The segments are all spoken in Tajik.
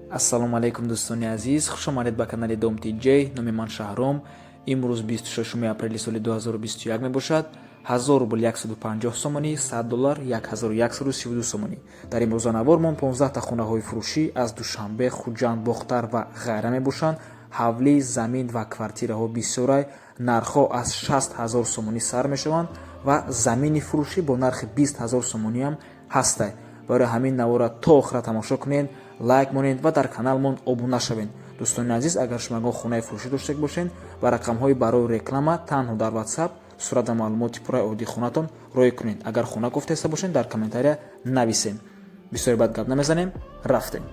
Ассалому алайкум, дӯстони азиз, хушомадед ба канали Дом Тиҷей. Номи ман Шаҳром. Имрӯз 26 апрели соли 2021 мебошад. 1000 рубл 150 сомонӣ, 100 доллар 1132 сомонӣ. Дар имрӯза навормон 15та хонаҳои фурӯшӣ аз Душанбе, Хуҷанд, Бохтар ва ғайра мебошанд. Ҳавлӣ, замин ва квартираҳо бисёрай. Нархҳо аз 60 ҳазор сомонӣ сар мешаванд ва замини фурӯшӣ бо нархи 20 ҳазор сомониам ҳастай. Барои ҳамин навора то охира тамошо кунед, лайк монед ва дар каналмон обуна шавед. Дӯстони азиз, агар шумо ягон хонаи фурӯшӣ дошта бошед, ба рақамҳои барои реклама танҳо дар WhatsApp сурат ва маълумоти пурраи оиди хонатон роӣ кунед. Агар хона кофтаиста бошед, дар комментария нависед. Бисёре бад гап намезанем, рафтем.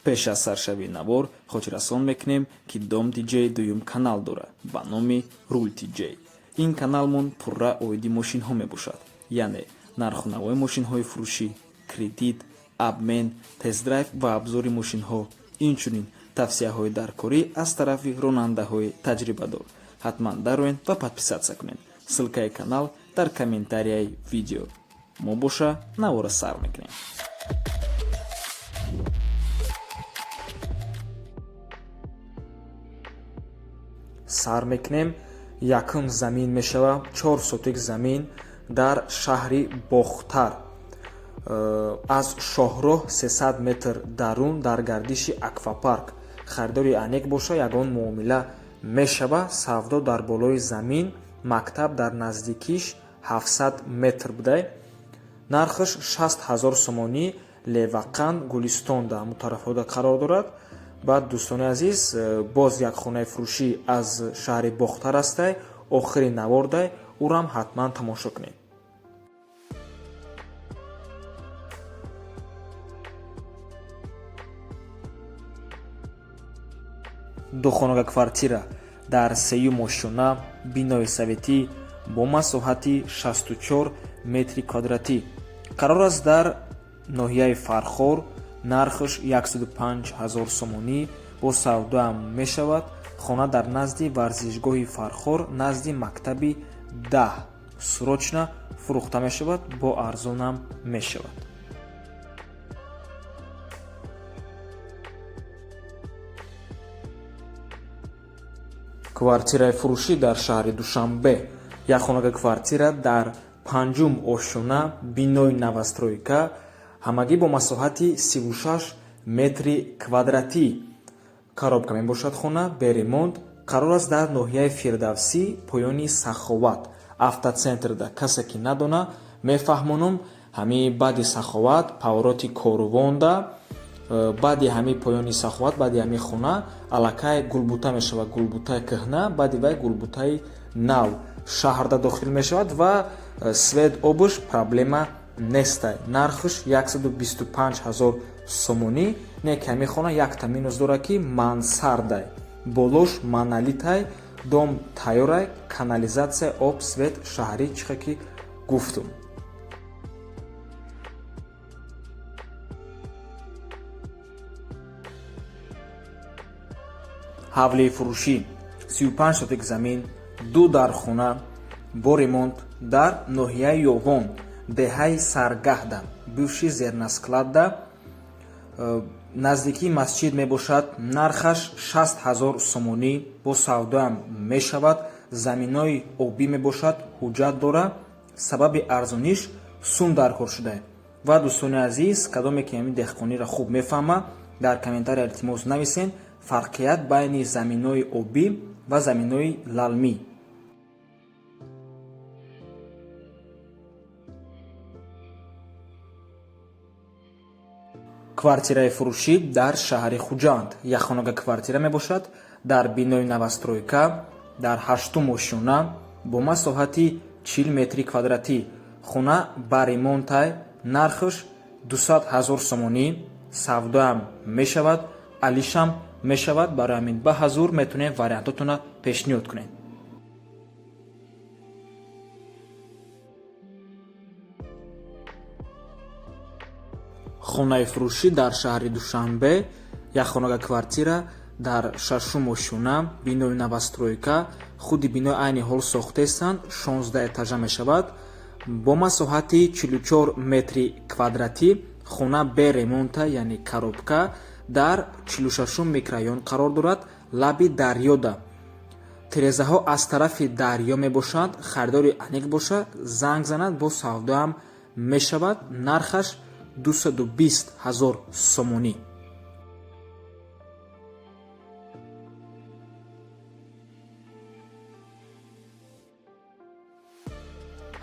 Пеш аз саршавии навор хотиррасон мекунем, ки Дом Диҷей дуюм канал дорад ба номи Рул Тиҷей. Ин каналмон пурра оиди мошинҳо мебошад, яъне нарху навои мошинҳои фурӯшӣ, кредит, обмен, тест-драйв ва обзори мошинҳо, инчунин тавсияҳои даркорӣ аз тарафи ронандаҳои таҷрибадор. Ҳатман дароед ва подписаться кунед. Ссылкаи канал дар комментарияи видео. Мо боша навора сар мекунем. Сар мекунем. Якум замин мешава, 4 сотик замин дар шаҳри Бохтар, аз шоҳроҳ 300 метр дарун, дар гардиши аквапарк. Харидори анек боша, ягон муомила мешава. Савдо дар болои замин, мактаб дар наздикиш 700 метр будай. Нархаш 60 ҳазор сомонӣ. Левақанд, Гулистон дар ҳамун тарафҳода қарор дорад. Баъд, дӯстони азиз, боз як хонаи фурӯшӣ аз шаҳри Бохтар ҳастай, охири навордай, ӯрам ҳатман тамошо кунед. Духонага квартира дар сеюм ошёна, бинои советӣ бо масоҳати 64 метри квадратӣ қарор аст дар ноҳияи Фархор. Нархаш 105 ҳазор сомонӣ, бо савдоам мешавад. Хона дар назди варзишгоҳи Фархор, назди мактаби 10. Срочно фурӯхта мешавад, бо арзонам мешавад. Квартираи фурӯшӣ дар шаҳри Душанбе, як хонага квартира дар панҷум ошёна, бинои новостройка, ҳамагӣ бо масоҳати 36 метри квадратӣ. Коробка мебошад, хона бе ремонт, қарор аст дар ноҳияи Фирдавсӣ, поёни Саховат, автоцентрда. Касе ки надона, мефаҳмонам: ҳамии баъди Саховат, повороти Корувонда, баъди ҳамин поёни Саховат, баъди ҳамин хона аллакай Гулбута мешавад, Гулбутаи кӯҳна, баъди вай Гулбутаи нав шаҳрда дохил мешавад ва свет, обуш проблема нестай. Нархаш 125 ҳазор сомонӣ. Не ки ҳамин хона якта минус дорад, ки мансардай, болош монолитай, дом тайёрай, канализатсия, об, свет шаҳрӣ, чихе ки гуфтум. Ҳавлии фурӯшӣ, 35 сотик замин, ду дархона бо ремонт дар ноҳияи Ёвон, деҳаи Саргаҳда, бывший зерноскладда, наздикии масҷид мебошад. Нархаш 60 ҳазор сомонӣ, бо савдоам мешавад. Заминои обӣ мебошад, ҳуҷҷат дора. Сабаби арзониш сум даркор шуда. Ва, дӯстони азиз, кадоме ки ҳамин деҳқониро хуб мефаҳма, дар комментария илтимос нависен фарқият байни заминои обӣ ва заминои лалмӣ. Квартираи фурӯшӣ дар шаҳри Хуҷанд, якхонага квартира мебошад дар бинои новостройка, дар ҳаштум ошёна, бо масоҳати 40 метри квадратӣ. Хона ба ремонтай, нархаш 200 ҳазор сомонӣ, савдоам мешавад, алишам мешавад. Барои ҳамин ба ҳазур метавонед вариантотонро пешниҳод кунед. Хонаи фурӯшӣ дар шаҳри Душанбе, як хонага квартира дар шашум ошёна, бинои новостройка. Худи бино айни ҳол сохтаистанд, 16 этажа мешавад, бо масоҳати 44 метри квадратӣ. Хона бе ремонта, яъне коробка, дар 46-ум микрорайон қарор дорад, лаби дарёда. Тирезаҳо аз тарафи дарё мебошанд. Харидори аниқ боша, занг занад, бо савдоам мешавад. Нархаш 220 ҳазор сомонӣ.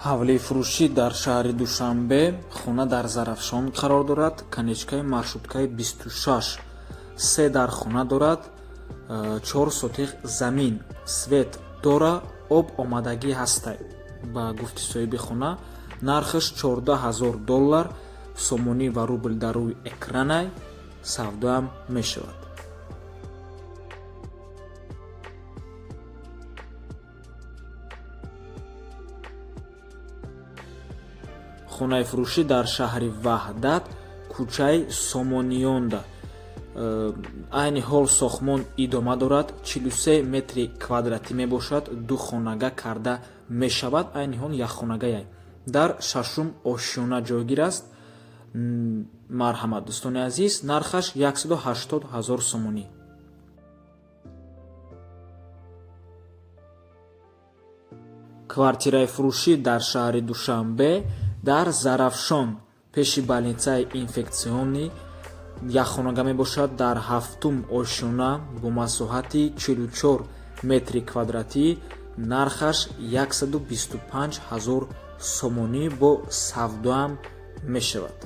Ҳавлии фурӯшӣ дар шаҳри Душанбе, хона дар Зарафшон қарор дорад, конечкаи маршруткаи 26, се дар хона дорад, 4 сотих замин, свет дора, об омадагӣ ҳастай. Ба гуфти соҳиби хона, нархаш 14 ҳазор доллар, сомонӣ ва рубл дар рӯи экранай, савдоам мешавад. Хонаи фурӯшӣ дар шаҳри Ваҳдат, кӯчаи Сомониёнда. Айни ҳол сохтмон идома дорад, 43 метри квадратӣ мебошад, ду хонага карда мешавад, айни ҳол якхонагаяй. Дар шашум ошёна ҷойгир аст. Марҳамат, дӯстони азиз, нархаш 180 ҳазор сомонӣ. Квартираи фурӯшӣ дар шаҳри Душанбе, дар Зарафшон, пеши больницаи инфекционный, якхонага мебошад, дар ҳафтум ошёна бо масоҳати 44 метри квадратӣ, нархаш 125 ҳазор сомонӣ, бо савдоам мешавад.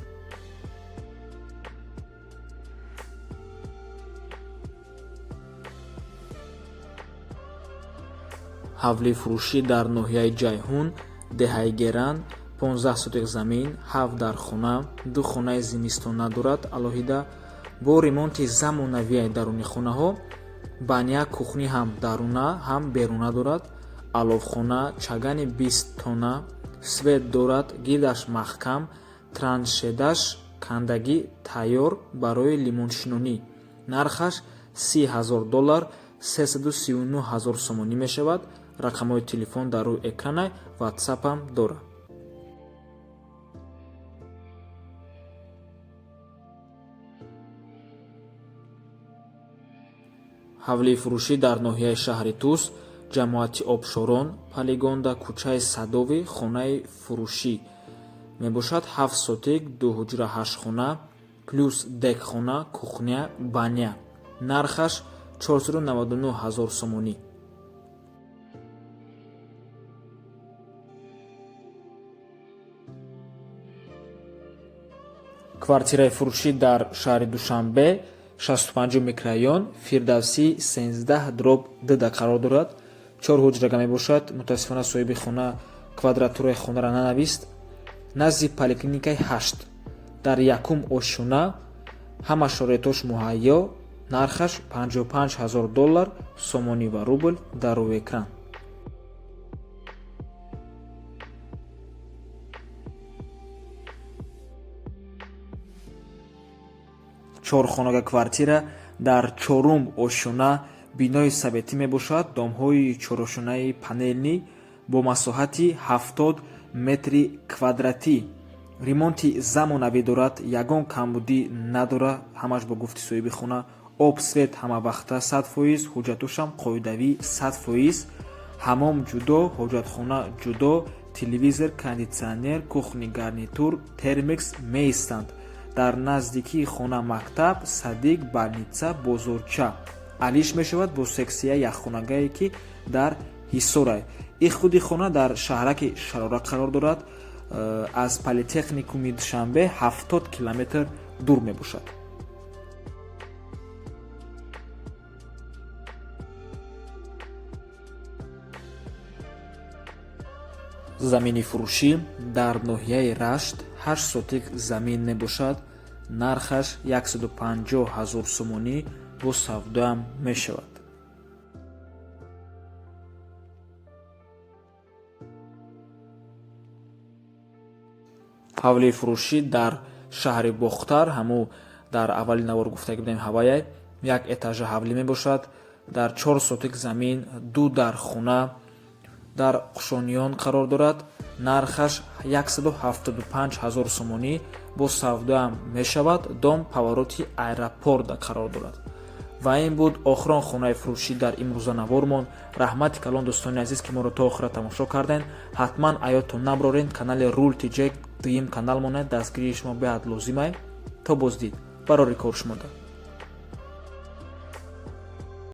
Ҳавлии фурӯшӣ дар ноҳияи Ҷайҳун, деҳаи Геран, 15 сотих замин, ҳафт дар хона, ду хонаи зимистона дорад алоҳида, бо ремонти замонавияи даруни хонаҳо, баня, кухня ҳам даруна, ҳам беруна дорад, аловхона, чагани 20 тонна, свет дорад, гирдаш маҳкам, траншедаш кандагӣ тайёр барои лимоншинонӣ. Нархаш 30 ҳазор доллар, 339 ҳазор сомонӣ мешавад. Рақамҳои телефон дар рӯи экранай, ватсапам дорад. Ҳавлии фурӯшӣ дар ноҳияи шаҳри Тус, ҷамоати Обшорон, полигонда, кӯчаи Садовӣ, хонаи фурӯшӣ мебошад, ҳафт сотик, ду ҳуҷра, ҳашт хона, плюс декхона, кухня, баня. Нархаш 499 ҳазор сомонӣ. Квартираи фурӯшӣ дар шаҳри Душанбе, 65 микрорайон, Фирдавсӣ 13/2 қарор дорад. Чор ҳуҷрага мебошад. Мутаассифона, соҳиби хона квадратураи хонаро нанавист. Назди поликлиникаи 8, дар якум ошёна, ҳама шароитош муҳайё, нархаш 55 ҳазор доллар, сомонӣ ва рубл дар рӯи экран. Чорхонага квартира дар чорум ошёна, бинои советӣ мебошад, домҳои чорошонаи панельный бо масоҳати 70 метри квадратӣ, ремонти замонавӣ дорад, ягон камбудӣ надорад, ҳамаш бо гуфти соҳиби хона. Об, свет ҳамавақта 100%, ҳуҷҷатошам қоидавӣ 100%, ҳамом ҷудо, ҳоҷатхона ҷудо, телевизор, кондитсионер, кухонный гарнитур, термекс меистанд. Дар наздикии хона мактаб, садик, больница, бозорча. Алиш мешавад бо сексия якхонагае, ки дар Ҳисорай. И худи хона дар шаҳраки Шарора қарор дорад, аз политехникуми Душанбе 70 километр дур мебошад. Замини фурӯшӣ дар ноҳияи Рашт, 8 сотик замин мебошад, нархаш 150 ҳазор сомонӣ, бо савдоам мешавад. Ҳавлии фурӯшӣ дар шаҳри Бохтар, ҳаму дар аввали навор гуфта будем, ҳаваяй, як этажа ҳавлӣ мебошад, дар 4 сотик замин, ду дар хона, дар Қушониён қарор дорад, нархаш 175 ҳазор сомонӣ. Бо савдоам мешавад. Дом повороти аэропорта қарор дорад. Ва ин буд охирон хонаи фурӯшӣ дар имрӯза навормон. Раҳмати калон, дӯстони азиз, ки моро то охира тамошо кардем. Ҳатман аётон наброрен, канали Рул Тиҷек дуюм канал монад. Дастгирии шумо беҳад лозимай. То боздид, барори кор шумода.